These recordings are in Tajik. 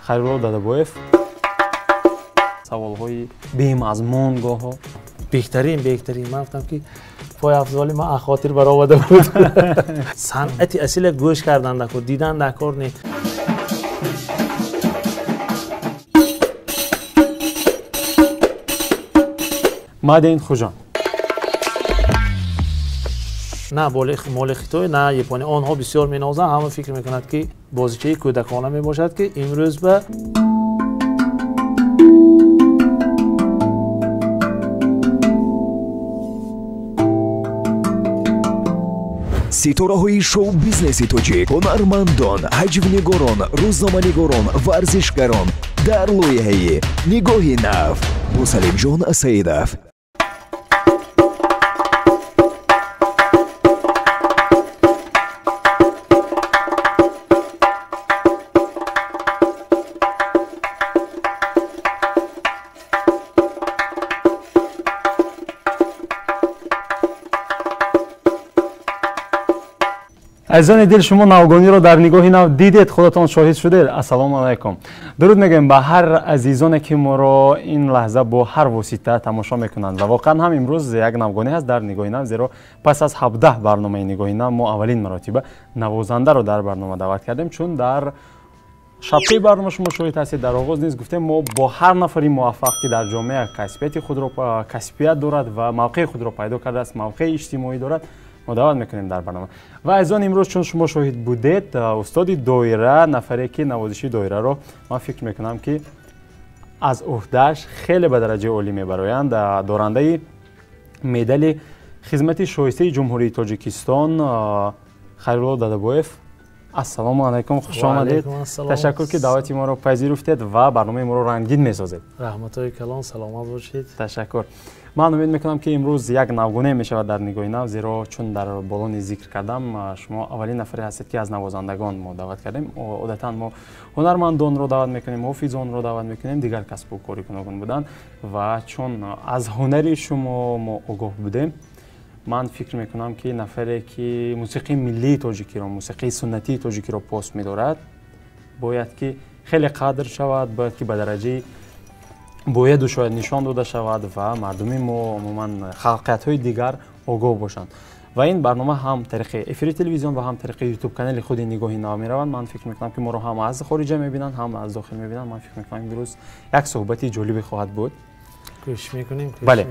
Хайрулло Дадабоев. Саволҳои бемазмун гоҳо. Беҳтарин, беҳтарин. Ман гуфтам ки пой афзоли ман аз хотир баровада буд. Санъати асила гӯш кардан дар кор, дидан дар кор не. Мадин Хуҷон. На моли Хитой, на Япония. Онҳо бисёр менозанд, ҳама фикр мекунанд ки бозичаи кӯдакона мебошад, ки имрӯз ба ситораҳои шоу-бизнеси тоҷик, ҳунармандон, ҳаҷвнигорон, рӯзноманигорон, варзишгарон дар лоиҳаи Нигоҳи нав бо Салимҷон Саидов. Азизони дил, шумо навгониро дар нигоҳи нав дидед, худатон шоҳид шудед. Ассалому алайкум. Дуруд мегӯем ба ҳар азизоне ки моро ин лаҳза бо ҳар восита тамошо мекунанд. Ва воқеан ҳам имрӯз як навгонӣ ҳаст дар нигоҳи нав, зеро пас аз 17 барномаи нигоҳи нав мо аввалин маротиба навозандаро дар барнома даъват кардем, чун дар шабкаи барнома шумо шоҳид ҳастед. Дар оғоз низ гуфтем, мо бо ҳар нафари муваффақ, ки дар ҷомеа касбияти худро касбият дорад ва мавқеи худро пайдо кардааст, мавқеи иҷтимоӣ дорад, мо даъват мекунем дар барнома. Ва азизон, имрӯз чун шумо шоҳид будед, устоди доира, нафаре ки навозиши доираро ман фикр мекунам ки аз уҳдааш хеле ба дараҷаи олӣ мебароянд, дорандаи медали хизмати шоистаи Ҷумҳурии Тоҷикистон Хайрулло Дадабоев. Ассалому алайкум, хуш омадед. Ташаккур ки даъвати моро пазируфтед ва барномаи моро рангин месозед. Раҳматҳои калон, саломат бошед. Ташаккур. Ман умед мекунам ки имрӯз як навгонае мешавад дар нигоҳи нав, зеро чун дар боло низ зикр кардам, шумо аввалин нафаре ҳастед ки аз навозандагон мо даъват кардем. Одатан мо ҳунармандонро даъват мекунем, ҳофизонро даъват мекунем, дигар касбу кори гуногун буданд ва чун аз ҳунари шумо мо огоҳ будем, ман фикр мекунам ки нафаре ки мусиқии миллии тоҷикиро, мусиқии суннатии тоҷикиро пос медорад, бояд ки хеле қадр шавад, бояд ки ба дараҷаи бояду шояд нишон дода шавад ва мардуми мо, умуман халқиятҳои дигар огоҳ бошанд. Ва ин барнома ҳам тариқи эфири телевизион ва ҳам тариқи ютуб канали худи Нигоҳи нав мераванд. Ман фикр мекунам ки моро ҳам аз хориҷа мебинанд, ҳам аз дохил мебинанд. Ман фикр мекунам имрӯз як суҳбати ҷолибе хоҳад буд. Кӯшиш мекунем. Бале.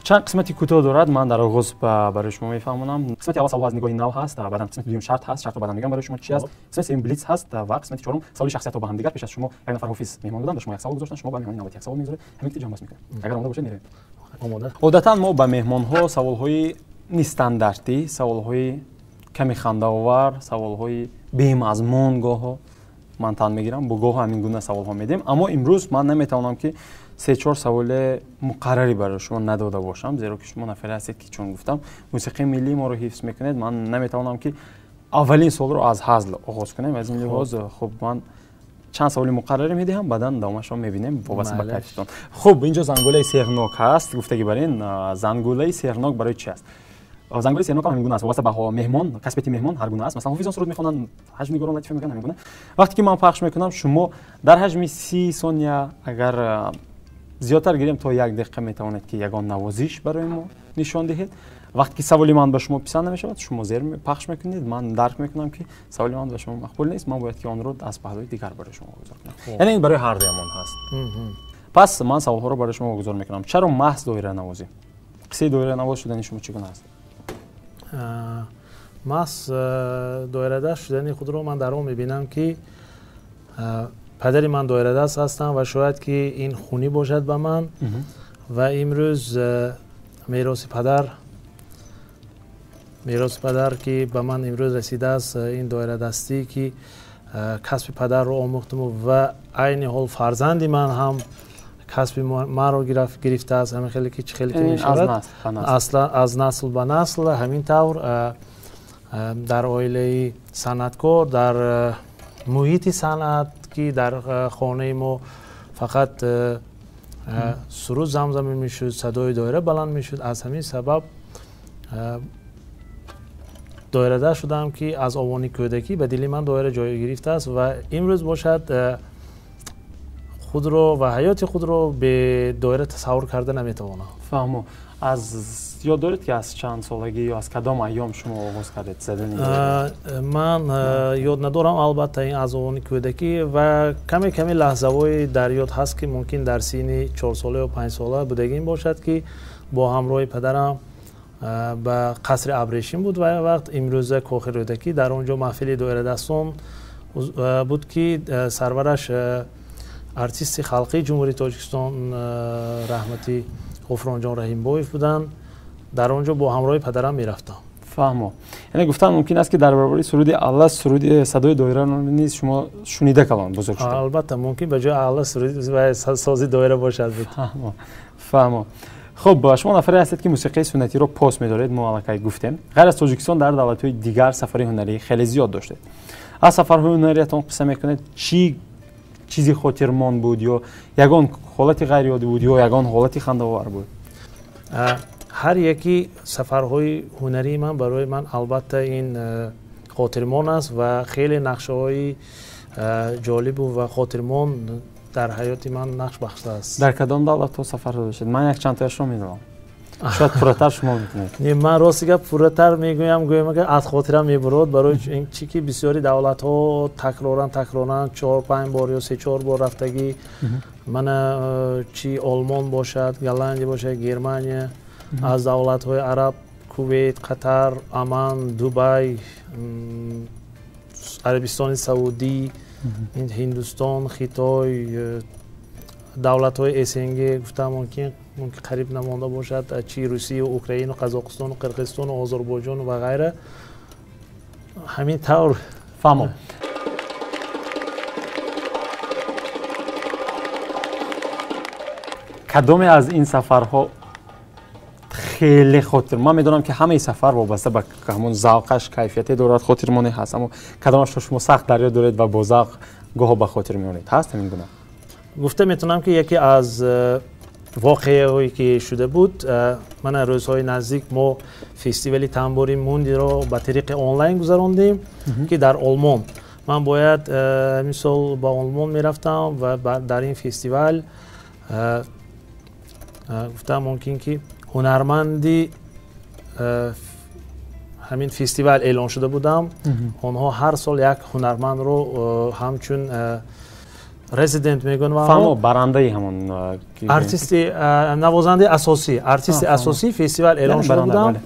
Чанд қисмати кӯтоҳ дорад, ман дар оғоз барои шумо мефаҳмонам. Қисмати аввал савол аз нигоҳи нав ҳаст, баъдан қисмати дуюм шарт ҳаст, шартро баъдан мегӯям барои шумо чӣ аст. Қисмати сеюм блиц ҳаст ва қисмати чорум саволи шахсиятҳо ба ҳамдигар. Пеш аз шумо як нафар ҳофиз меҳмон буданд, ба шумо як савол гузоштанд, шумо ба меҳмони навбатӣ як савол мегузоред, ҳамин ки ҷамъбаст мекунем. Агар омода бошед, меравем. Омода. Одатан мо ба меҳмонҳо саволҳои нестандартӣ, саволҳои ками хандаовар, саволҳои бемазмун гоҳо ман тан мегирам, бо гоҳо ҳамин гуна саволҳо медиҳем. Аммо имрӯз ман наметавонам ки се-чор саволи муқаррарӣ барои шумо надода бошам, зеро ки шумо нафаре ҳастед ки, чун гуфтам, мусиқии миллии моро ҳифз мекунед. Ман наметавонам ки аввалин саволро аз ҳазл оғоз кунем. Аз ин лиҳоз хуб ман чанд саволи муқаррарӣ медиҳам, баъдан давомашро мебинем вобаста ба кайфиятон. Хуб, инҷо зангулаи сеҳрнок ҳаст. Гуфтагӣ бар ин зангулаи сеҳрнок барои чи аст? Зангулаи сеҳрнок ҳам ҳамин гуна аст, вобаста ба меҳмон, касбияти меҳмон ҳар гуна аст. Масалан, ҳофизон суруд мехонанд, ҳаҷмнигорон латифа мегӯянд, ҳамин гуна. Вақте ки ман пахш мекунам, шумо дар ҳаҷми 30 сония, агар зиёдтар гирем то як дақиқа, метавонед ки ягон навозиш барои мо нишон диҳед. Вақте ки саволи ман ба шумо писанд намешавад, шумо зер пахш мекунед, ман дарк мекунам ки саволи ман ба шумо мақбул нест, ман бояд ки онро аз паҳлӯи дигар барои шумо гузор кунам. Яъне ин барои ҳар дуямон ҳаст. Пас ман саволҳоро барои шумо гузор мекунам. Чаро маҳз доиранавозӣ? Қиссаи доиранавоз шудани шумо чӣ гуна аст? Маҳз доирадаст шудани худро ман дар он мебинам ки падари ман доирадаст ҳастанд ва шояд ки ин хунӣ бошад ба ман ва имрӯз мероси падар ки ба ман имрӯз расидааст, ин доирадастӣ ки касби падарро омӯхтам ва айни ҳол фарзанди ман ҳам касби маро гирифтааст. Ҳамин хеле ки чӣ хеле ки мешавад, аз насл ба насл ҳамин тавр дар оилаи санъаткор, дар муҳити санъат ки дар хонаи мо фақат суруд замзама мешуд, садои доира баланд мешуд. Аз ҳамин сабаб доирада шудам ки аз овони кӯдакӣ ба дили ман доира ҷой гирифтааст ва имрӯз бошад Худро ва ҳаёти худро бе доира тасаввур карда наметавонам. Фаҳмо. Аз ёд доред ки аз чанд солагӣ ё аз кадом айём шумо оғоз кардед задани доира? Ман ёд надорам, албатта ин аз овони кӯдакӣ ва каме каме лаҳзаҳои дар ёд ҳаст ки мумкин дар синни 4 сола ё 5 сола будагим бошад ки бо ҳамроҳи падарам ба қасри Абрешим буд ва вақт имрӯза Кохи Рӯдакӣ, дар он ҷо маҳфили доирадастон буд ки сарвараш артисти халқии Ҷумҳурии Тоҷикистон раҳмати Ғуфронҷон Раҳимбоев буданд. Дар он ҷо бо ҳамроҳи падарам мерафтам. Фаҳмо. Яъне гуфтан мумкин аст ки дар баробари суруди Алла суруди садои доира низ шумо шунида калон бузург шудед? Албатта, мумкин ба ҷои Алла суруди ва сози доира бошад буд. Фаҳмо. Фаҳмо. Хуб, шумо нафаре ҳастед ки мусиқии суннатиро пос медоред, мо аллакай гуфтем. Ғайр аз Тоҷикистон дар давлатҳои дигар сафари ҳунарӣ хеле зиёд доштед. Аз сафарҳои ҳунариятон қисса мекунед, чӣ чизи хотирмон буд ё ягон ҳолати ғайриоддӣ буд ё ягон ҳолати хандаовар буд? Ҳар яки сафарҳои ҳунарии ман барои ман албатта ин хотирмон аст ва хеле нақшаҳои ҷолибу ва хотирмон дар ҳаёти ман нақш бахшидааст. Дар кадом давлатҳо сафар доштед? Ман якчандтояшро медонам. Шояд пурратар шумо мекунед. Не, ман рости гап пурратар мегӯям, гӯям агар аз хотирам мебурод, барои чӣ ки бисёри давлатҳо такроран такроран 4-5 бор ё 3-4 бор рафтагӣ. Мана чӣ Олмон бошад, Голландия бошад, Германия, аз давлатҳои араб Кувейт, Қатар, Аман, Дубай, Арабистони Саудӣ, Ҳиндустон, Хитой, давлатҳои СНГ гуфтам мумкин қариб намонда бошад, чи Русия, Украина, Қазоқистон, Қирғизистон, Озарбойҷон ва ғайра. Ҳамин тавр. Фаҳмом. Кадоме аз ин сафарҳо хеле хотир? Ман медонам ки ҳамаи сафар вобаста ба ҳамон завқаш кайфияте дорад, хотирмоне ҳаст, аммо кадомашро шумо сахт дар ёд доред ва бо завқ гоҳо ба хотир меоред? Ҳаст ҳамин гуна? Гуфта метавонам ки яке аз воқеаҳое ки шуда буд, мана рӯзҳои наздик мо фестивали тамбури мундиро ба тариқи онлайн гузарондем ки дар Олмон. Ман бояд ҳамин сол ба Олмон мерафтам ва дар ин фестивал гуфтам мумкин ки ҳунарманди ҳамин фестивал эълон шуда будам. Онҳо ҳар сол як ҳунармандро ҳамчун резидент мегӯянд ва фаҳмо, барандаи ҳамон артисти навозандаи асосӣ, артисти асосии фестивал эълон шуда будам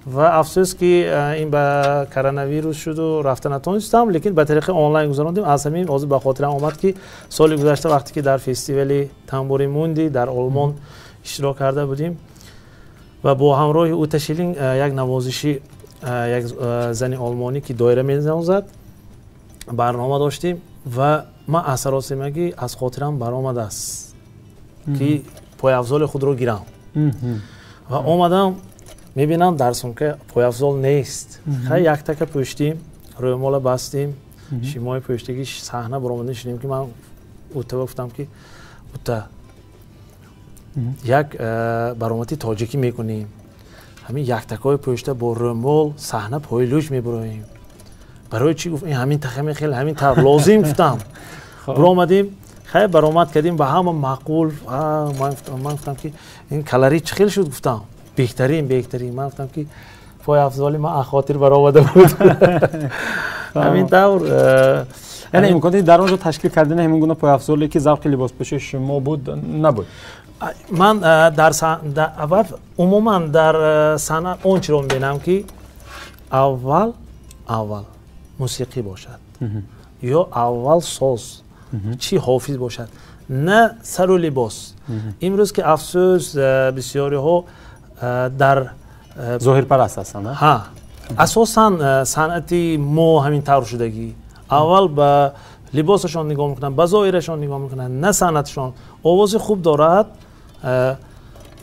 ва афсӯс ки ин ба коронавирус шуду рафта натонистам, лекин ба тариқи онлайн гузарондем. Аз ҳамин ҳозир ба хотирам омад ки соли гузашта вақте ки дар фестивали тамбури мунди дар Олмон иштирок карда будем ва бо ҳамроҳи Ута Шилинг як навозиши як зани олмонӣ ки доира менавозад барнома доштем ва ман аз саросимагӣ аз хотирам баромадааст ки пойафзоли худро гирам ва омадам мебинам дар сумка пойафзол нест. Хай яктака пӯштим, рӯмола бастим, шимои пӯштагӣ саҳна баромадем, шудем ки ман Ута гуфтам ки Ута як баромади тоҷикӣ мекунем, ҳамин яктакҳои пӯшта бо рӯмол саҳна пойлӯч мебуроем. Барои чӣ гуфт ин ҳамин тахами хел ҳамин тавр лозим гуфтам. Баромадем, хай баромад кардем ба ҳама маъқул. Ман гуфтам ки ин калорит чӣ хел шуд гуфтам. Беҳтарин, беҳтарин. Ман гуфтам ки пойафзоли ман аз хотир баромада буд. Ҳамин тавр. Яъне имкони дар он ҷо ташкил кардани ҳамин гуна пойафзоле ки завқи либоспӯшии шумо буд набуд? Ман дар аввал умуман дар санъат он чиро мебинам ки аввал мусиқӣ бошад ё аввал соз, чӣ ҳофиз бошад, на сару либос. Имрӯз ки афсӯс бисёриҳо дар зоҳирпараст ҳастанд. Ҳа, асосан санъати мо ҳамин тавр шудагӣ. Аввал ба либосашон нигоҳ мекунанд, ба зоҳирашон нигоҳ мекунанд, на санъатшон. Овози хуб дорад,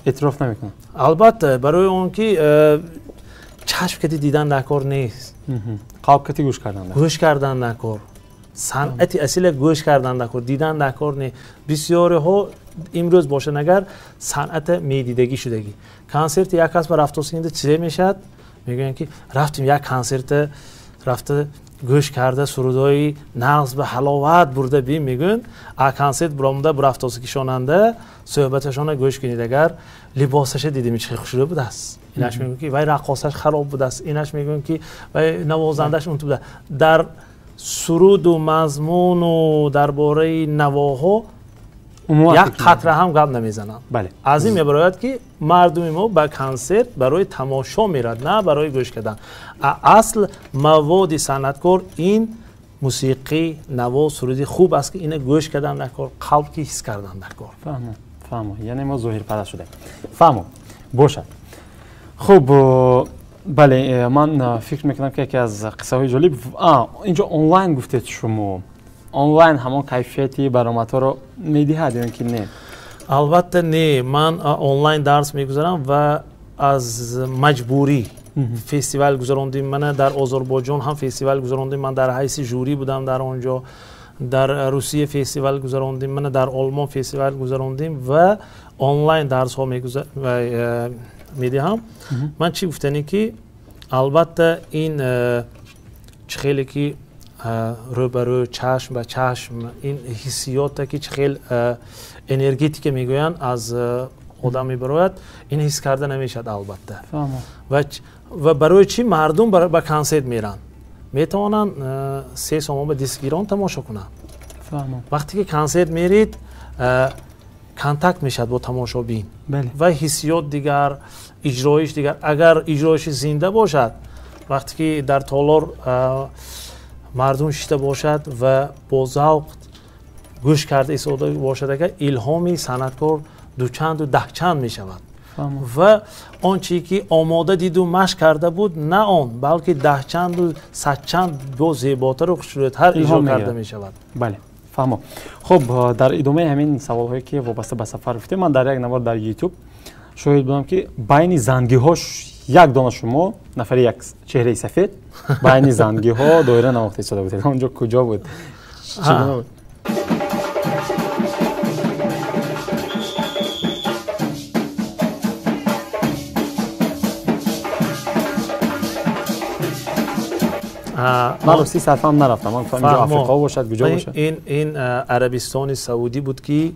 эътироф намекунанд. Албатта, барои он ки чашм кати дидан дар кор нест, қалб кати гӯш кардан гӯш кардан дар кор, санъати асила гӯш кардан дар кор, дидан дар кор не. Бисёриҳо имрӯз бошанд агар санъата медидагӣ шудагӣ. Консерти як кас ба рафтосинда чизе мешавад, мегӯянд ки рафтем як консерта рафта Гӯш карда сурудҳои нағз ба ҳаловат бурда бим мегӯянд. А консерт буромада бурафтоси кишонанда суҳбаташона гӯш кунед, агар либосаша дидем чӣ хушрӯ будааст. Инаш мегӯянд ки вай раққосаш хароб будааст, инаш мегӯянд ки вай навозандаш унту будааст. Дар суруду мазмуну дар бораи навоҳо як қатра ҳам гап намезананд. Аз ин мебарояд ки мардуми мо ба консерт барои тамошо мерад, на барои гӯш кардан. Асл маводи санъаткор ин мусиқӣ, наво, суруди хуб аст ки ина гӯш кардан дар кор, қалб ки ҳис кардан дар кор. Фаҳмо, фаҳмо, яъне мо зоҳирпараст шудем. Фаҳмо, бошад. Хуб, бале, ман фикр мекунам ки яке аз қиссаҳои ҷолиб, инҷо онлайн гуфтед шумо. Онлайн ҳамон кайфияти баромадҳоро медиҳад ё ки не? Албатта не, ман онлайн дарс мегузарам ва аз маҷбурӣ фестивал гузарондем. Мана дар Озарбойҷон ҳам фестивал гузарондем, ман дар ҳайси жюри будам дар он ҷо. Дар Русия фестивал гузарондем, мана дар Олмон фестивал гузарондем ва онлайн дарсҳо медиҳам. Ман чӣ гуфтанӣ ки албатта ин чӣ хеле ки рӯ ба рӯ, чашм ба чашм, ин ҳиссиёте ки чӣ хел энергетика мегӯянд аз одам мебарояд, ин ҳис карда намешавад албатта. Ва барои чӣ мардум ба консерт меранд? Метавонанд 3 сомон ба дискгирон тамошо кунанд. Вақте ки консерт мерид, контакт мешавад бо тамошобин ва ҳиссиёт дигар, иҷроиш дигар. Агар иҷроиши зинда бошад, вақте ки дар толор мардум шишта бошад ва бо завқ гӯш карда истода бошад, агар илҳоми санъаткор дучанду даҳчанд мешавад. Ва он чӣ ки омода диду машқ карда буд, на он, балки даҳчанду садчанд бо зеботару хушрӯйтар иҷро карда мешавад. Бале, фаҳмо. Хуб, дар идомаи ҳамин саволҳое ки вобаста ба сафар гуфтем, ман дар як навор дар YouTube шоҳид будам ки байни зангиҳо як дона шумо, нафари як чеҳраи сафед, байни зангиҳо доира навохта истода будед. Он ҷо куҷо буд? Чӣ гуна буд? Ман рости сарфам нарафтам, ман гуфтам инҷо Африқо бошад, куҷо бошад? Ин Арабистони Саудӣ буд ки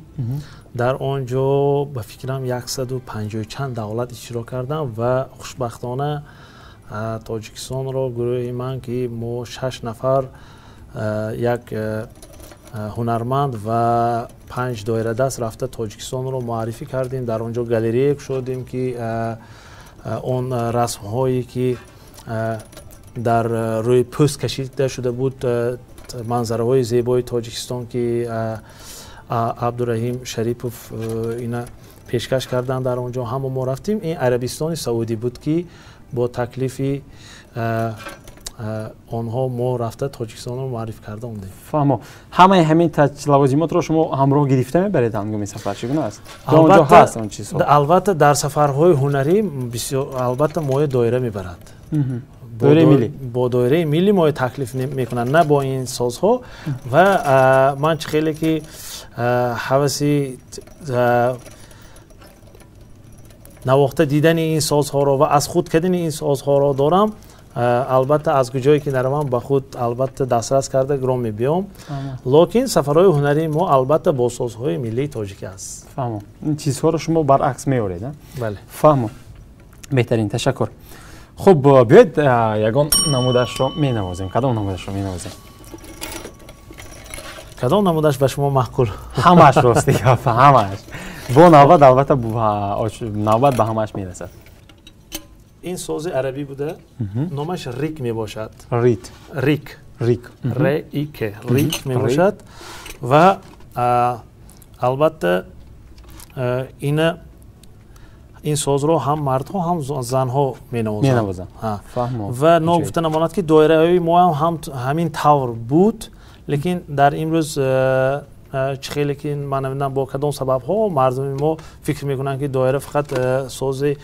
дар он ҷо ба фикрам 150 чанд давлат иштирок кардам ва хушбахтона Тоҷикистонро гурӯҳи ман ки мо 6 нафар, як ҳунарманд ва 5 доирадаст рафта Тоҷикистонро муаррифӣ кардем. Дар он ҷо галерея кушодем ки он расмҳое ки дар рӯи пӯст кашида шуда буд, манзараҳои зебои Тоҷикистон ки Абдураҳим Шарипов ина пешкаш карданд, дар он ҷо ҳама мо рафтем. Ин Арабистони Саудӣ буд ки бо таклифи онҳо мо рафта Тоҷикистонро муаррифӣ карда омадем. Фаҳмо. Ҳамаи ҳамин лавозимотро шумо ҳамроҳ гирифта мебаред ҳангоми сафар, чӣ гуна аст? Он ҷо ҳаст он чизҳо? Албатта дар сафарҳои ҳунарӣ бисёр албатта моя доира мебарад. Доираи миллӣ? Бо доираи миллӣ моя таклиф мекунанд, на бо ин созҳо. Ва ман чӣ хеле ки ҳаваси навохта дидани ин созҳоро ва аз худ кардани ин созҳоро дорам, албатта аз куҷое ки наравам ба худ албатта дастрас карда гиром мебиём. Лекин сафарҳои ҳунарии мо албатта бо созҳои миллии тоҷикӣ аст. Фаҳмо. Ин чизҳоро шумо баръакс меоред, а? Бале. Фаҳмо. Беҳтарин, ташаккур. Хуб, биёед ягон намудашро менавозем. Кадом намудашро менавозем? Кадом намудаш ба шумо маъқул? Ҳамааш, рости гап, ҳамааш. Бо навбат, албатта, навбат ба ҳамааш мерасад. Ин сози арабӣ буда, номаш рик мебошад. Рит. Рик. Рик. Р И К. Рик мебошад ва албатта ина ин созро ҳам мардҳо ҳам занҳо менавозанд. Ва ногуфта намонад ки доираҳои мо ҳам ҳамин тавр буд, лекин дар имрӯз чӣ хеле ки ман намедонам бо кадом сабабҳо мардуми мо фикр мекунанд ки доира фақат сози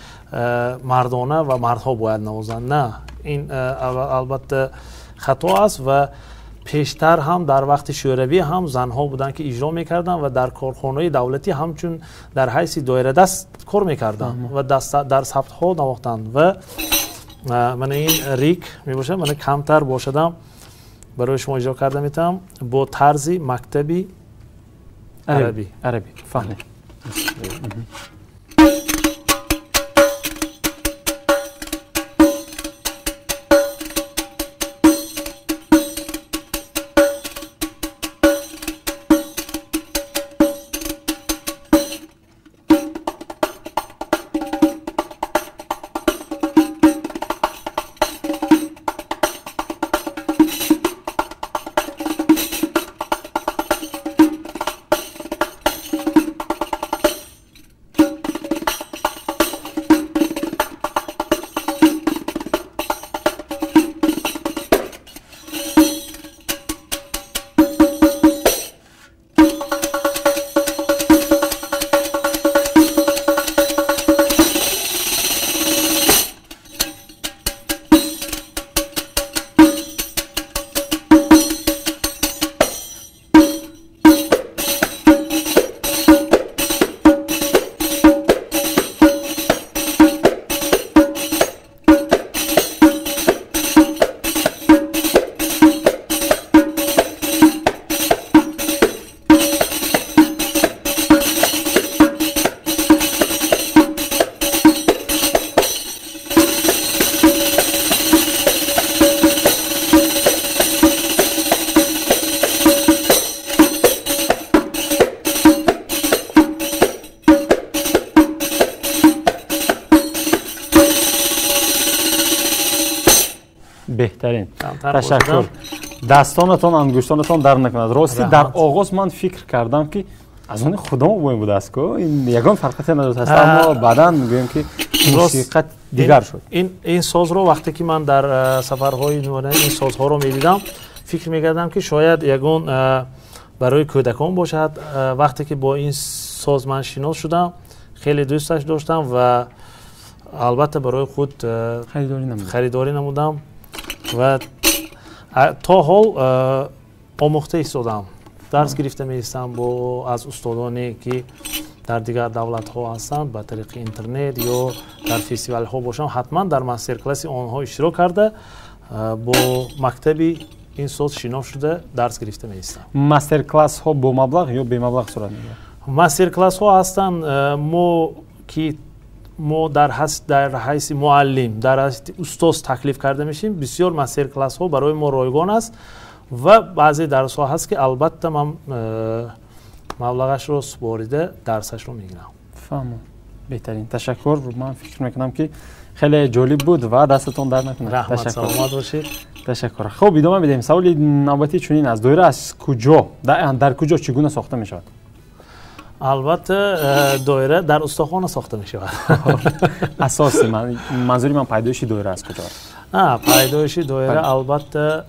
мардона ва мардҳо бояд навозанд. На, ин албатта хато аст ва пештар ҳам дар вақти шӯравӣ ҳам занҳо буданд ки иҷро мекарданд ва дар корхонаи давлатӣ ҳамчун дар ҳайси доирадаст кор мекарданд ва дар сабтҳо навохтанд. Ва мана ин рик мебошад, мана камтар бошадам Барои шумо иҷро карда метавонам бо тарзи мактаби арабӣ. Арабӣ, фаҳмед. Беҳтарин, ташаккур. Дастонатон, ангуштонатон дар накунад. Рости дар оғоз ман фикр кардам, ки аз они худомо бо ин будааст ку, ин ягон фарқияте надошт, аммо баъдан мегӯем, ки мусиқа дигар шуд. Ин созро вақте ки ман дар сафарҳои ин созҳоро медидам, фикр мекардам, ки шояд ягон барои кӯдакон бошад. Вақте ки бо ин соз ман шинос шудам, хеле дӯсташ доштам ва албатта барои худ харидорӣ намудам ва то ҳол омӯхта истодам, дарс гирифта меистам бо аз устодоне, ки дар дигар давлатҳо ҳастанд, ба тариқи интернет ё дар фестивалҳо бошам, ҳатман дар мастер-класси онҳо иштирок карда, бо мактаби ин соз шинос шуда, дарс гирифта меистам. Мастер-классҳо бо маблағ ё бемаблағ сурат мегирад? Мастер-классҳо ҳастанд, мо ки мо дар ҳайси муаллим, дар ҳайси устоз таклиф карда мешем. Бисёр мастер-классҳо барои мо ройгон аст ва баъзе дарсҳо ҳаст, ки албатта ман маблағашро супорида дарсашро мегирам. Фаҳмам, беҳтарин, ташаккур. Ман фикр мекунам, ки хеле ҷолиб буд ва дастатон дард накунад. Раҳмат, саломат бошед. Ташаккур. Хуб, идома медиҳем. Саволи навбатӣ чунин аст: доира аз куҷо, дар куҷо, чӣ гуна сохта мешавад? Албатта, доира дар устохона сохта мешавад. Асоси манзури ман пайдоиши доира аз куҷо? Пайдоиши доира албатта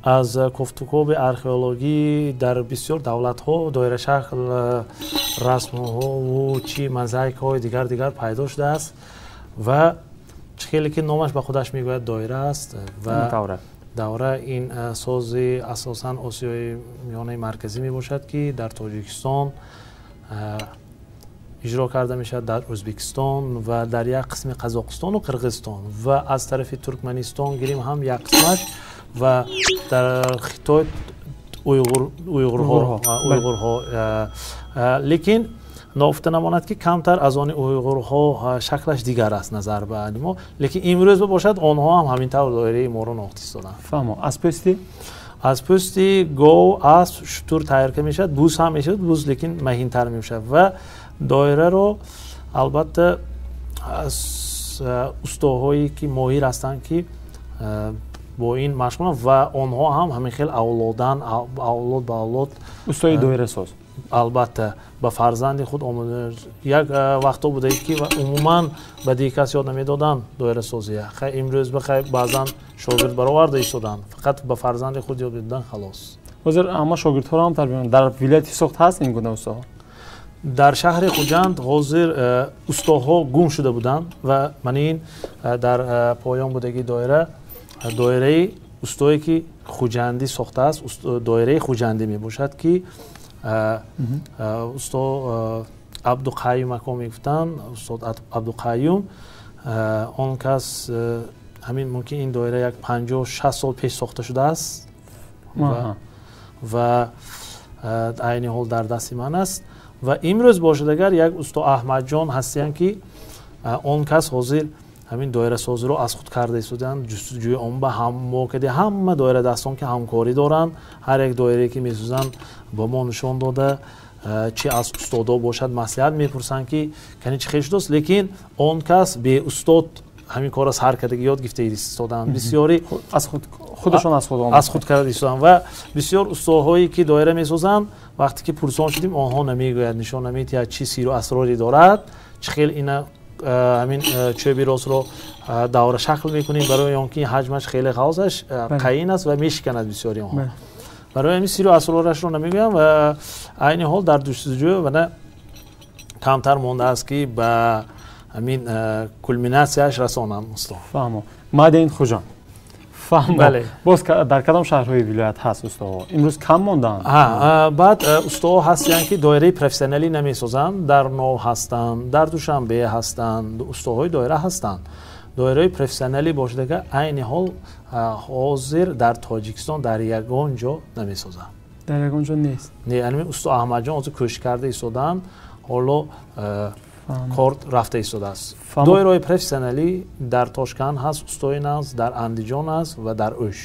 аз кофтукоби археологӣ дар бисёр давлатҳо доирашакл расмҳову чи мозаикаҳои дигар дигар пайдо шудааст ва чӣ хеле ки номаш ба худаш мегӯяд, доира аст ва давра ин сози асосан Осиёи Миёнаи Марказӣ мебошад, ки дар Тоҷикистон иҷро карда мешавад, дар Ӯзбекистон ва дар як қисми Қазоқистону Қирғизистон ва аз тарафи Туркманистон гирим ҳам як қисмаш ва дар Хитой уйғурҳо. Лекин ногуфта намонад, ки камтар аз они уйғурҳо шаклаш дигар аст назар ба мо, лекин имрӯз бошад, онҳо ҳам ҳамин тавр доираи моро нохт истоданд. Фаҳмо. Аз пӯсти? Аз пӯсти гов, асп, шутур тайёр карда мешавад, буз ҳам мешавад, буз лекин маҳинтар мешавад ва доираро албатта аз устоҳое, ки моҳир ҳастанд, ки бо ин машғуланд ва онҳо ҳам ҳамин хел авлодан авлод ба авлод. Устои доирасоз. Албатта, ба фарзанди худ як вақто буда, ки умуман ба дигар кас ёд намедоданд доирасозия. Хай, имрӯз бихай баъзан шогирд бароварда истоданд, фақат ба фарзанди худ ёд медоданд, халос. Ҳозир ҳама шогирдҳоро ҳам тарбия, дар вилояти Суғд ҳаст ин гуна устоҳо? Дар шаҳри Хуҷанд ҳозир устоҳо гум шуда буданд ва ман ин дар поён будаги доира, доираи устое, ки хуҷандӣ сохтааст, доираи хуҷандӣ мебошад, ки усто Абдуқаюм ако мегуфтанд, устод Абдуқаюм. Он кас Ҳамин мумкин ин доира як 50-60 сол пеш сохта шудааст ва айни ҳол дар дасти ман аст. Ва имрӯз бошад агар як усто Аҳмадҷон ҳастиянд, ки он кас ҳозир ҳамин доирасозиро аз худ карда истодаанд, ҷустуҷӯи он ба мо кади ҳама доирадастон ки ҳамкорӣ доранд, ҳар як доирае ки месозанд ба мо нишон дода, чи аз устодо бошад маслиҳат мепурсанд, ки кани чӣ хел шудааст. Лекин он кас беустод ҳамин корро сар кардаги ёд гирифта истодаанд. Бисёри худашон аз худ карда истодаанд. Ва бисёр устоҳое ки доира месозанд, вақте ки пурсон шудем, онҳо намегӯяд, нишон намедиҳад чӣ сиру асроре дорад, чӣ хел ина ҳамин чӯби ростро давра шакл мекунем, барои он ки ҳаҷмаш хеле ғавзаш қаин аст ва мешиканад бисёри онҳо. Барои ҳамин сиру асрорашро намегӯям. Ва айни ҳол дар ҷустуҷӯ вана камтар мондааст, ки ба ҳамин кулминатсияш расонам усто. Фаҳмо. Мадин Хуҷанд. Фаҳмо. Боз дар кадом шаҳрҳои вилоят ҳаст устоҳо? Имрӯз кам монданд? Баъд устоҳо ҳастанд, ки доираи профессионалӣ намесозанд, дар Нов ҳастанд, дар Душанбе ҳастанд, устоҳои доира ҳастанд. Доираи профессионалӣ бошад агар айни ҳол ҳозир дар Тоҷикистон дар ягон ҷо намесозанд. Дар ягон ҷо нест? Не, ҳамин усто Аҳмадҷон ҳозир кӯшиш карда истодаанд, ҳоло кор рафта истодааст. Доираҳои профессионалӣ дар Тошканд ҳаст, устои нағз, дар Андиҷон аст ва дар Ӯш,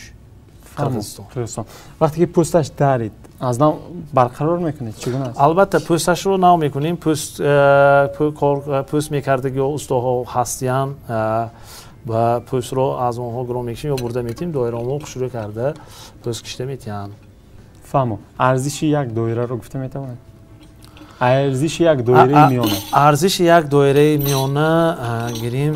Қирғизистон. Вақте ки пӯсташ дарид, аз нав барқарор мекунед, чӣ гуна аст? Албатта, пӯсташро нав мекунем. Пӯст мекардагиҳо устоҳо ҳастиянд ва пӯстро аз онҳо гиро мекушем ё бурда метиҳем, доираҳомо хушрӯ карда пӯст кишта метиҳанд. Фаҳмо. Арзиши як доираро гуфта метавонед? Арзиши як доираи миёна. Арзиши як доираи миёна гирим,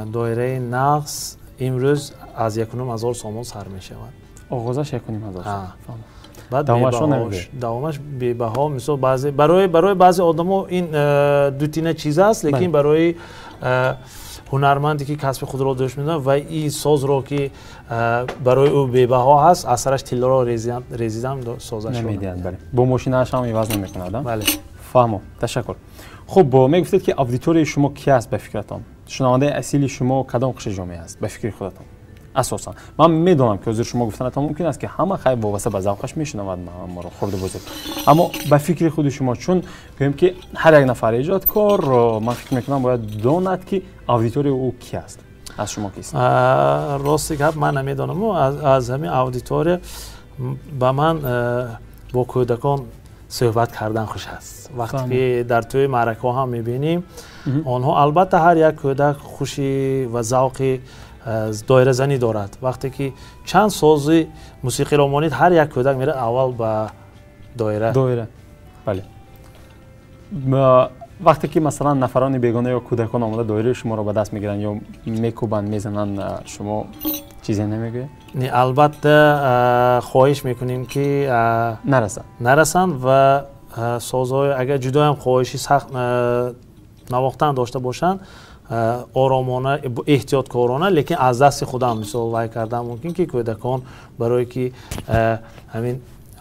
доираи нағз имрӯз аз 1500 сомон сар мешавад. Оғозаш 1500 сомон. Баъд давомаш бебаҳо. Мисол барои баъзе одамо ин дутина чиз аст, лекин барои ҳунарманде ки касби худро дӯст медорад ва ин созро ки барои ӯ бебаҳо ҳаст, аз сараш тиллоро резидан созашро намедиҳад. Бале, бо мошинааш ҳам иваз намекунад. Бале. Фаҳмо, ташаккур. Хуб, мегуфтед ки аудиторияи шумо ки аст ба фикратон? Шунавандаи асили шумо кадом қишри ҷомеа аст ба фикри худатон? Асосан ман медонам ки ҳозир шумо гуфтанатон мумкин аст, ки ҳама хайр вобаста ба завқаш мешунавад моро, хурду бузург, аммо ба фикри худи шумо, чун гӯем ки ҳар як нафар эҷодкор, ман фикр мекунам, бояд донад, ки аудиторияи ӯ ки аст. Аз шумо кист? Рости гап, ман намедонам аз ҳамин аудитория. Ба ман бо кӯдакон суҳбат кардан хуш аст. Вақте ки дар тӯи маъракаҳо ҳам мебинем, онҳо албатта ҳар як кӯдак хушӣ ва завқи доиразанӣ дорад. Вақте ки чанд сози мусиқиро монед, ҳар як кӯдак мерад аввал ба доира. Доира, бале. Вақте ки масалан нафарони бегона ё кӯдакон омода доираи шуморо ба даст мегиранд ё мекӯбанд, мезананд, шумо чизе намегӯед? Не, албатта хоҳиш мекунем, ки нарасанд, нарасанд ва созҳои агар ҷудоям хоҳиши сахт навохтан дошта бошанд, оромона, эҳтиёткорона, лекин аз дасти худам мисол вай кардан мумкин, ки кӯдакон барое ки ҳамин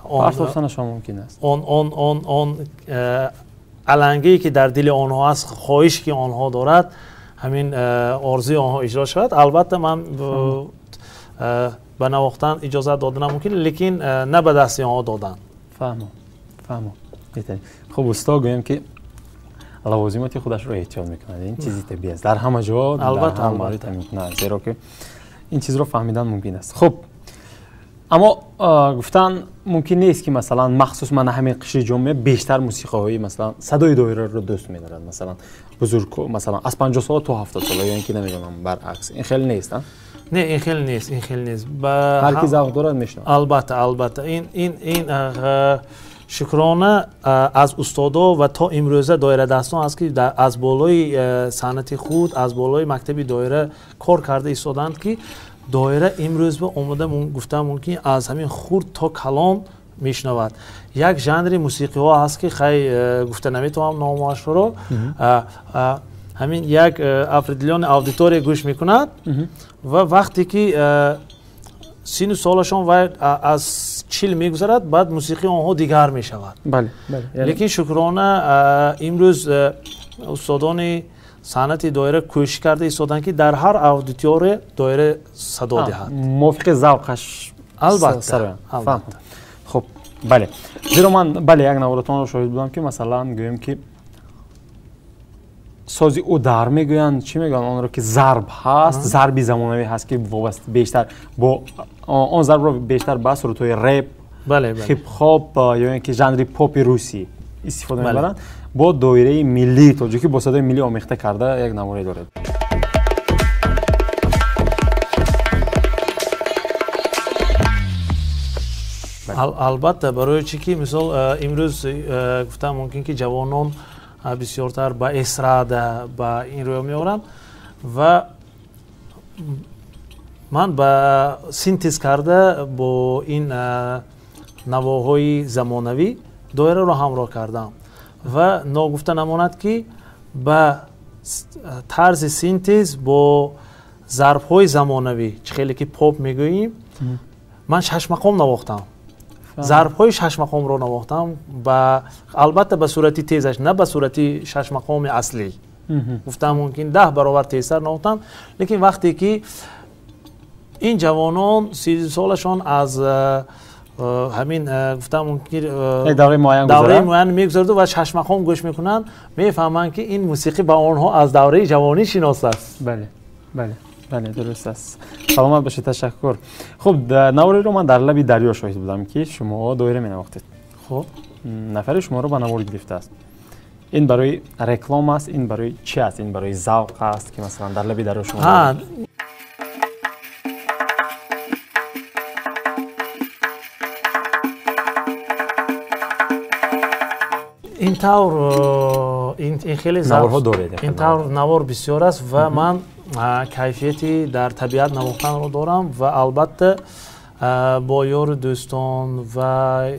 партофтанашон мумкин аст. Он алангие ки дар дили онҳо аст, хоҳише ки онҳо дорад, ҳамин орзуи онҳо иҷро шавад. Албатта, ман ба навохтан иҷозат доданам мумкин, лекин на ба дасти онҳо додан. Фаҳмо, фаҳмо, беҳтарин. Хуб, усто гӯем ки лавозимоти худашро эҳтиёт мекунад, ин чизи табиӣ аст дар ҳама ҷо, дар ҳама маврид ҳамин кунад, зеро ки ин чизро фаҳмидан мумкин аст. Хуб, аммо гуфтан мумкин нест, ки масалан махсус мана ҳамин қишри ҷомеа бештар мусиқаҳои, масалан, садои доираро дӯст медорад, масалан бузург, масалан аз 50 сола то 70 сола, ё ин ки намедонам, баръакс, ин хеле нест? Не, ин хеле нест, ин хеле нест. Ҳар ки завқ дорад, мешунавад. Албатта, албатта, ин шукрона аз устодо ва то имрӯза доирадастон аст, ки аз болои санъати худ, аз болои мактаби доира кор карда истоданд, ки доира имрӯз ба омода гуфтан мумкин, аз ҳамин хурд то калон мешунавад. Як жанри мусиқиҳо ҳаст, ки хай гуфта наметавонам номашро, ҳамин як определённый аудитория гӯш мекунад ва вақте ки сину солашон вай аз 40 мегузарад, баъд мусиқии онҳо дигар мешавад. Лекин шукрона, имрӯз устодони Санъати доира кӯшиш карда истоданд, ки дар ҳар аудитория доира садо диҳад. Мувофиқи завқаш. Албатта. Албатта. Хуб, бале. Зеро ман бале як наворатонро шоҳид будам, ки масалан гӯем ки сози удар мегӯянд, чӣ мегӯянд онро ки зарб ҳаст, зарби замонавӣ ҳаст, ки вобаста бештар бо он зарбро бештар ба сурудҳои реп, хип-хоп ё ин ки жанри попи русӣ истифода мебаранд, бо доираи миллии тоҷикӣ бо садои миллӣ омехта карда як наворе дорад. Албатта, барои чӣ ки мисол имрӯз гуфтам мумкин ки ҷавонон бисёртар ба эстрада ба ин рӯё меоранд ва ман ба синтез карда бо ин навоҳои замонавӣ доираро ҳамроҳ кардам ва ногуфта намонад, ки ба тарзи синтез бо зарбҳои замонавӣ, чӣ хеле ки поп мегӯем, ман шашмақом навохтам. Зарбҳои шашмақомро навохтам, албатта ба сурати тезаш, на ба сурати шашмақоми аслӣ. Гуфтам мумкин 10 баробар тезтар навохтам, лекин вақте ки ин ҷавонон 30 солашон аз ҳамин гуфтам мумкин давраи муайян мегузараду ва шашмақом гӯш мекунанд, мефаҳманд, ки ин мусиқӣ ба онҳо аз давраи ҷавонӣ шинос аст. Бале, бале, бале, дуруст аст. Саломат бошед, ташаккур. Хуб, навориро ман дар лаби дарё шоҳид будам, ки шумо доира менавохтед. Хуб, нафаре шуморо ба навор гирифтааст. Ин барои реклама аст, ин барои чӣ аст? Ин барои завқ аст, ки масалан дар лаби дарё шумо ин тавр ин хеле наворҳо доред. Ин тавр навор бисёр аст ва ман кайфияти дар табиат навохтанро дорам ва албатта бо ёру дӯстон ва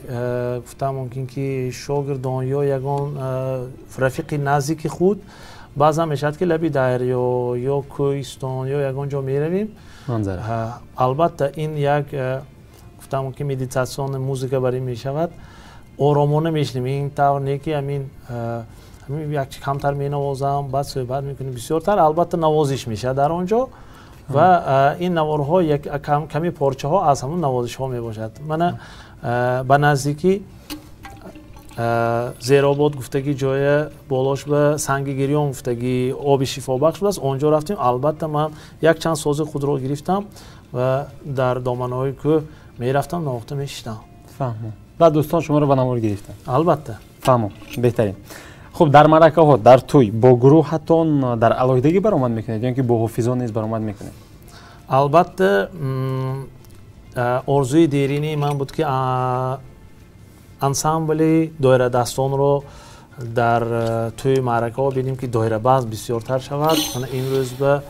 гуфтам мумкин ки шогирдон ё ягон рафиқи наздики худ баъзан мешавад, ки лаби дарё ё кӯҳистон ё ягон ҷо меравем. Албатта ин як гуфтам мумкин медитатсиони музыка бар ин мешавад. Оромона мешинем, ин тавр не ки ҳамин як камтар менавозам, баъд суҳбат мекунем. Бисёртар албатта навозиш мешавад дар он ҷо ва ин наворҳо як ками порчаҳо аз ҳамон навозишҳо мебошад. Мана ба наздикӣ Зеробод гуфтагӣ ҷоя болош ба Санги Гирён гуфтагӣ оби шифобахш будааст, он ҷо рафтем. Албатта ман якчанд сози худро гирифтам ва дар доманаҳои кӯҳ мерафтам, навохта мешиштам. Фаҳмам. Баъд дӯстон шуморо ба навор гирифтанд. Албатта. Фаҳмам, беҳтарин. Хуб, дар маъракаҳо, дар тӯй бо гурӯҳатон дар алоҳидагӣ баромад мекунед ё ин ки бо ҳофизон низ баромад мекунед? Албатта, орзуи деринии ман буд, ки ансамбли доирадастонро дар тӯи маъракаҳо бинем, ки доирабаст бисёртар шавад. Мана имрӯз ба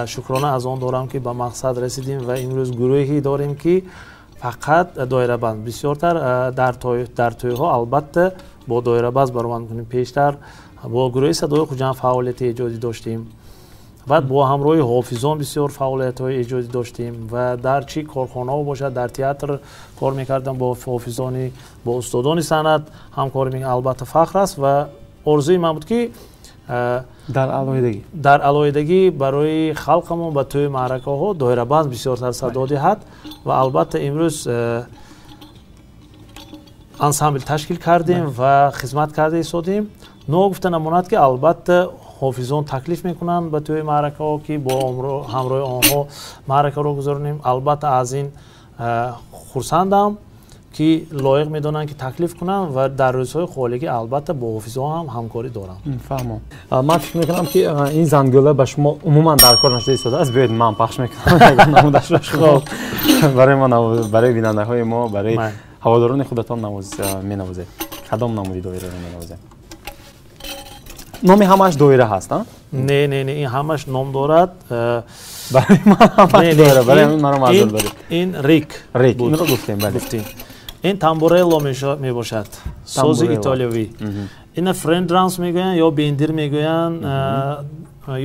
шукрона аз он дорам, ки ба мақсад расидем ва имрӯз гурӯҳе дорем, ки фақат доирабанд бисёртар дар тӯйҳо албатта бо доирабаст баромад мекунем. Пештар бо гурӯҳи садои Хуҷанд фаъолияти эҷодӣ доштем, баъд бо ҳамроҳи ҳофизон бисёр фаъолиятҳои эҷодӣ доштем ва дар чӣ корхонаҳо бошад, дар театр кор мекардам бо ҳофизони, бо устодони санъат ҳамкорӣ мекардам. Албатта фахр аст ва орзуи ман буд, ки дар алоҳидагӣ барои халқамон ба тӯи маъракаҳо доирабанд бисёртар садо диҳад ва албатта имрӯз ансамбл ташкил кардем ва хизмат карда истодем. Ногуфта намонад, ки албатта ҳофизон таклиф мекунанд ба тӯи маъракаҳо, ки бо ҳамроҳи онҳо маъракаро гузаронем. Албатта аз ин хурсандам, ки лоиқ медонанд, ки таклиф кунанд ва дар рӯзҳои холигӣ албатта бо ҳофизон ҳам ҳамкорӣ дорам. Фаҳмам. Ман фикр мекунам, ки ин зангӯла ба шумо умуман дар кор нашуда истодааст. Биёед ман пахш мекунам намудашро шумо барои мо, барои бинандаҳои мо, барои ҳаводорони худатон менавозед. Кадом намуди доираро менавозед? Номи ҳамааш доира ҳаст, а? Не, не, не, ин ҳамаш ном дорад. Барои ман ҳамаш доира, барои ҳамин маро маъзур доред. Ин рик. Рик, инро гуфтем, бале. Гуфтем. Ин тамбурелло мебошад, сози итолиёвӣ. Ина френд драмс мегӯянд ё бендир мегӯянд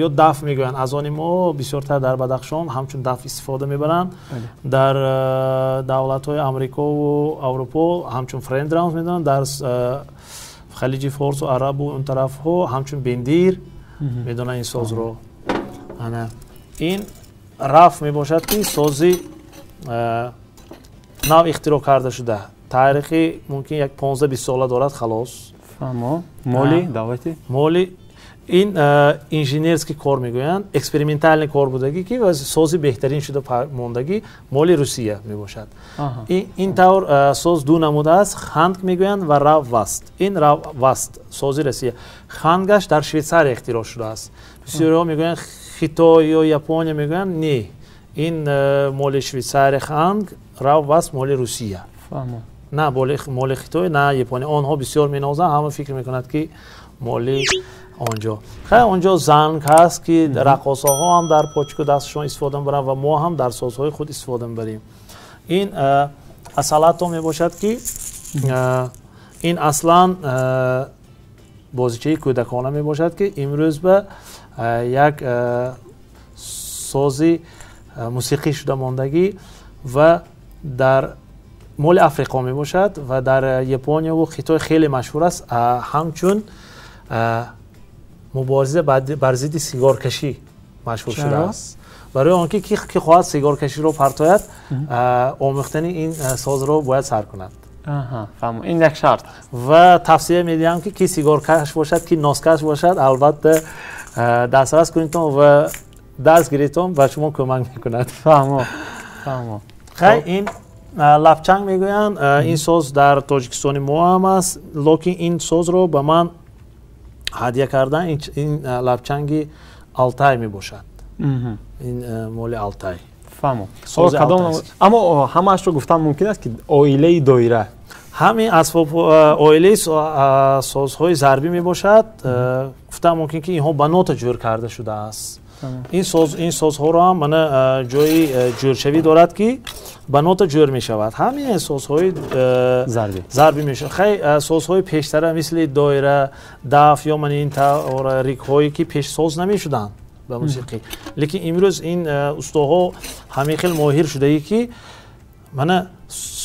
ё даф мегӯянд. Аз они мо бисёртар дар Бадахшон ҳамчун даф истифода мебаранд. Дар давлатҳои Амрикову Аврупо ҳамчун френд драмс медонанд, дар Халиҷи Форсу Арабу он тарафҳо ҳамчун бендир Медонанд ин созро. Ана ин раф мебошад, ки сози нав ихтироъ карда шуда. Таърихи мумкин як 15-20 сола дорад, халос. Фаҳмо. Моли давлати? Моли ин инженерский кор мегӯянд, экспериментальный кор будагӣ, ки сози беҳтарин шуда мондагӣ, моли Русия мебошад. Ин тавр соз ду намуд аст, ханг мегӯянд ва равваст. Ин равваст сози Русия. Хангаш дар Швейтсария ихтироъ шудааст. Бисёриҳо мегӯянд Хитой ё Япония, мегӯянд не. Ин моли Швейтсария ханг, равваст моли Русия. На моли Хитой, на Япония. Онҳо бисёр менозанд, ҳама фикр мекунанд, ки моли онҷо. Хай, онҷо занг ҳаст, ки раққосаҳо ҳам дар почку дастшон истифода мебаранд ва мо ҳам дар созҳои худ истифода мебарем. Ин асалато мебошад, ки ин аслан бозичаи кӯдакона мебошад, ки имрӯз ба як сози мусиқӣ шуда мондагӣ ва дар моли Африқо мебошад ва дар Японияву Хитой хеле машҳур аст, ҳамчун мубориза бар зидди сигоркашӣ машҳур шудааст. Барои он ки ки хоҳад сигоркаширо партояд, омӯхтани ин созро бояд сар кунад. Ин як шарт. Ва тавсия медиҳам, ки сигоркаш бошад, ки носкаш бошад, албатта дастрас кунедтон ва дарс гиредтон, ба шумо кӯмак мекунад. Фаҳмо, фаҳмо. Хай, ин лапчанг мегӯянд, ин соз дар Тоҷикистони мо ҳам аст, лекин ин созро ба ман ҳадя кардан, ин лапчанги Алтай мебошад. Ин моли Алтай. Фаҳмо. Аммо ҳамаашро гуфтан мумкин аст, ки оилаи доира. Ҳамин асбоб оилаи созҳои зарбӣ мебошад. Гуфтан мумкин, ки инҳо ба нота ҷӯр карда шудааст. Ин созҳоро ҳам мана ҷои ҷӯршавӣ дорад, ки ба нота ҷӯр мешавад. Ҳамин созҳои зарбӣ мешавад. Хай, созҳои пештара мисли доира, даф ё мана ин тавр ригҳое, ки пеш соз намешуданд ба мусиқӣ. Лекин имрӯз ин устоҳо ҳамин хел моҳир шудаӣ, ки мана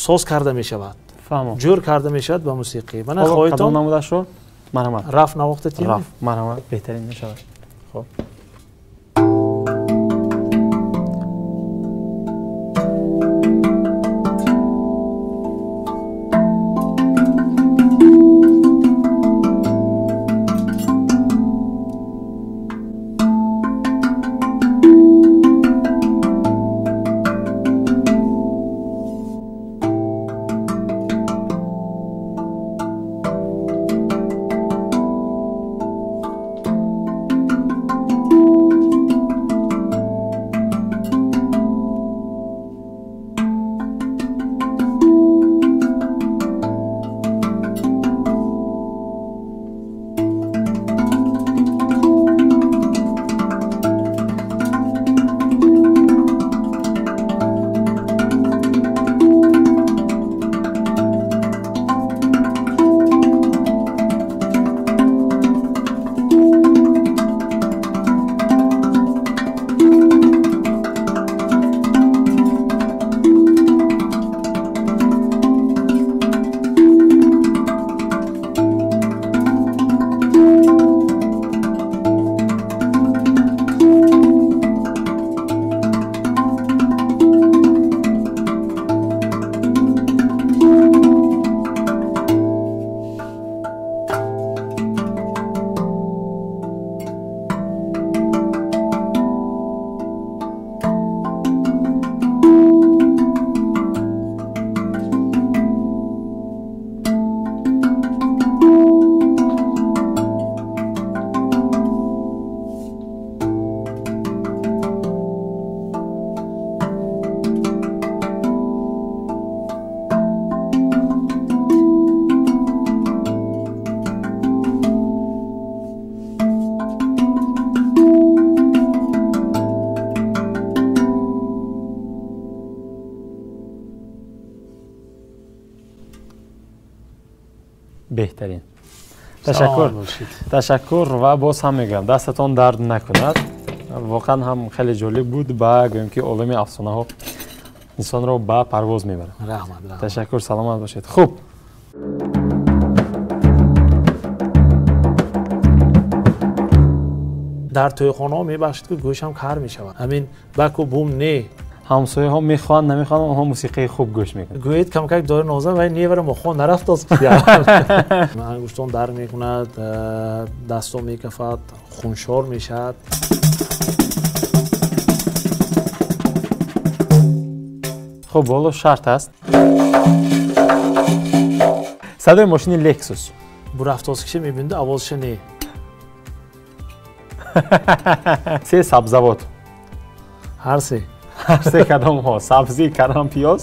соз карда мешавад. Ҷӯр карда мешавад ба мусиқӣ. Мана хоҳитон намудашро марҳамат. Раф навохта тим? Раф, марҳамат, беҳтарин мешавад. Хоб. Беҳтарин. Ташаккур. Ташаккур ва боз ҳам мегӯям, дастатон дард накунад. Воқеан ҳам хеле ҷолиб буд ба гӯем, ки олами афсонаҳо инсонро ба парвоз мебарад. Раҳмат. Ташаккур, саломат бошед. Хуб. Дар тӯйхонаҳо мебахшед, ки гӯшам кар мешавад. Ҳамин баку бум не. Ҳамсояҳо мехоҳанд, намехоҳанд, онҳо мусиқии хуб гӯш мекунанд. Гӯед камкак дори ноза вай невара мохон нарафтост. Ангуштон дар мекунад, дастон мекафад, хуншор мешавад. Хуб, боло шарт аст. Садои мошини Лексус. Бурафтоскиша мебинду, овозша не. Се сабзавот. Ҳар се. Ҳар се кадомҳо? Сабзӣ, карам, пиёз?